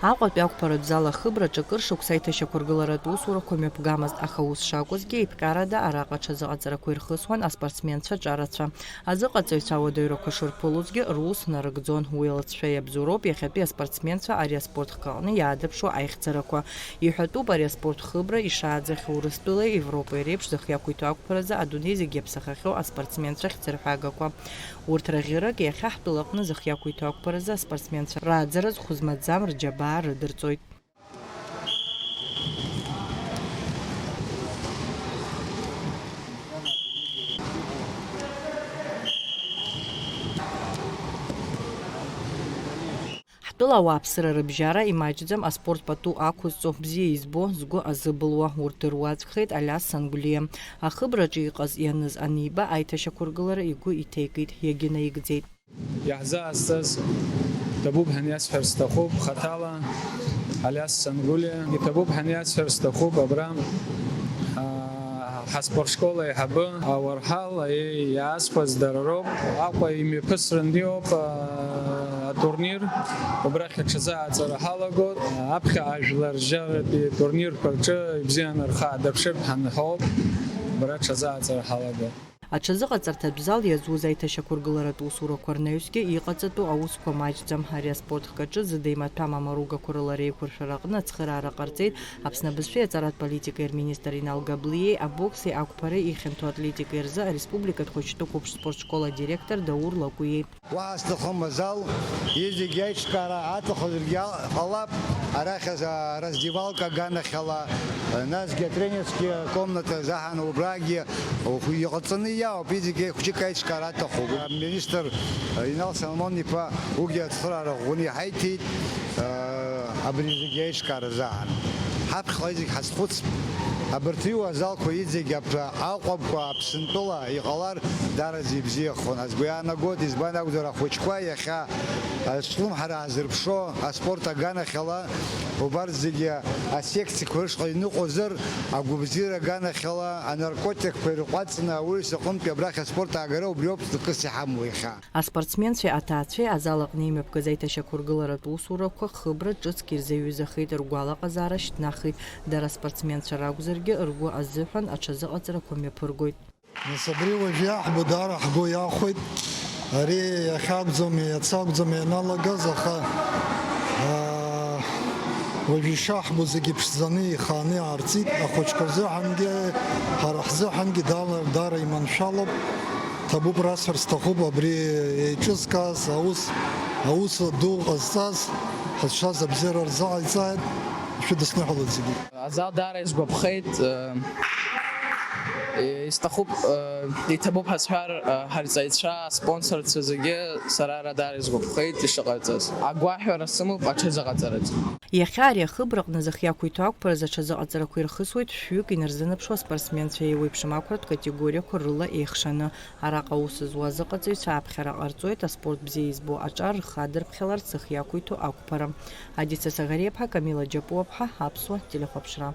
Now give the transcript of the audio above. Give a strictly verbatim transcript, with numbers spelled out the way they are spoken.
Аҟәатәи ақәԥаратә зал ахыбраҿы акыр шықәса аиҭашьақәыргыларатә усурақәа мҩаԥгамызт, аха ус шакәызгьы, еиԥҟьарада араҟа аҽазыҟаҵарақәа ирхысуан аспортсменцәа аҿарацәа. Азыҟаҵаҩцәа ауадаҩрақәа шырԥылозгьы рус нарыгӡон. Уи алҵшәа иабзоуроуп иахьатәи аспортсменцәа ари аспорт хкы аҟны иаадырԥшуа аихьӡарақәа. Иҳәатәуп ари аспорт хыбра ишааӡахьоу Урыстәылеи Европеи реиԥш зых иақәиҭу ақәԥаразы адунеи зегь иаԥсахахьоу аспортсменцәа хьӡырҳәагақәа. Урҭ раӷьырак иахьа ҳтәыла аҟны зых иақәиҭу ақәԥаразы аспортсменцәа рааӡара зхәы змаӡам, рџьабаа рыдырҵоит. Ҳтәыла ауааԥсыра рыбжьара имаҷӡам аспорт пату ақәызҵо, бзиа избо, згәы азыбылуа. Урҭ дыруаӡәкхеит Алиас Сангәлиа. Ахыбраҿы иҟаз ианыз аниба, аиҭашьақәыргылара игәы иҭеикит, иагьынаигӡеит. Иаҳзаазҵаз ҭабуп ҳәа иасҳәар сҭахуп, хаҭала Алиас Сангәлиа. Иҭабуп ҳәа иасҳәар сҭахуп абра, аа, ҳаспортшкол аиҳабы ауарҳал, еи, иаазхәаз дара роуп. Аҟәа имҩаԥысрантәиоуп, аа, атурнир. Убрахь аҽазыҟаҵара ҳалагоит. Аԥхьа ажәлар ржьаратәи турнирқәа рҿы ибзианы рхы аадырԥшып ҳәа ҳаныҳәоуп. Убра аҽазыҟаҵара ҳалагоит. Аҽазыҟаҵарҭатә зал иазуз аиҭашьақәыргыларатә усурақәа рнаҩсгьы иҟаҵатәу аусқәа маҷӡам. Ари аспорт хкаҿы зыда имаҭәам амаругақәа рыла реиқәыршәара аҟны ацхыраара ҟарҵеит Аԥсны абызшәеи аҵаратә политикеи рминистр Инал Габлиеи абокси ақәԥареи ихьанҭоу атлетикеи рзы ареспубликатә хәыҷтәы қәыԥш спортшкол адиректор Даур Лакәиеи. Уаҳа сҭахым азал, изегь аиҿкаара аҭахызаргьы ал-, ҟалап, арахь аза-, раздевалка аганахьала, насгьы атренерски акомната заҳан убрагьы иҟаҵаны иаауп, изегь хәҷык аиҿкаара аҭахуп. Аминистр Инал Соломон-иԥа уигьы ацхыраара ӷәӷәаны иҳаиҭеит, абри зегь аиҿкаара заҳан. Ҳаԥхьаҟа изегь ҳазхәыцп. Абарҭ иуа азалқәа изегь аԥра Аҟәа Аԥсынтәыла иҟалар, дараӡа ибзиахон. Ҳазгәы иаанагоит, избан акәзар, ахәыҷқәа иахьа азҿлымҳара аазырԥшуа аспорт аганахьала убарҭ зегьы асекциақәа рышҟа иныҟәозар, агәабзиара аганахьала анаркотикқәа ирҟәаҵны аурыс аҟынтәи абрахь аспорт аагара убриоуп зныкыс иҳамоу иахьа. Аспортсменцәеи аҭаацәеи азал аҟны имҩаԥгаз аиҭашьақәыргыларатә усурақәа хыбра ҿыцк ирзаҩызахеит, ргәалаҟазаара шьҭнахит. Дара спортсменцәа ракәзаргьы, ргәы азыҳәан аҽазыҟаҵарақәа мҩаԥыргоит. Нас абри уажә иаҳбо даара ҳгәы иахәеит. Ари иахьа акәӡам, иацы акәӡам ианалагаз, аха, аа, уажә ишаҳбо зегьы ԥшӡаны, ихааны иаарҵит. Ахәыҷқәа рзыҳәангьы, ҳара ҳзыҳәангьы даара, даара иманшәалоуп. Ҭабуп расҳәар сҭахуп, абри еиҿызкааз, аус, аус ду ҟазҵаз, ҳазшаз абзиара рзыҟаиҵааит, ишәыдысныҳәалоит зегьы. Азал даара исгәаԥхеит, э, исҭахуп, э, иҭабуп ҳазҳәар, э, ҳарҵаҩцәа, аспонсорцәа зегьы сара ара даара исгәаԥхеит ишыҟарҵаз. Агәаҳәара сымоуп аҽазыҟаҵараҿ. Иахьа ари ахыбраҟны зых иақәиҭу ақәԥаразы аҽазыҟаҵарақәа ирхысуеит шәҩык инарзынаԥшуа спортсменцәа еиуеиԥшым ақәратә категориақәа рыла еихшаны. Араҟа аус зуа азыҟаҵаҩцәа аԥхьара ҟарҵоит аспорт бзиа избо аҿар рхы адырԥхьаларц зых иақәиҭу ақәԥара. Адица Саӷариаԥҳа, Камила Џьапуаԥҳа, Аԥсуа телехәаԥшра.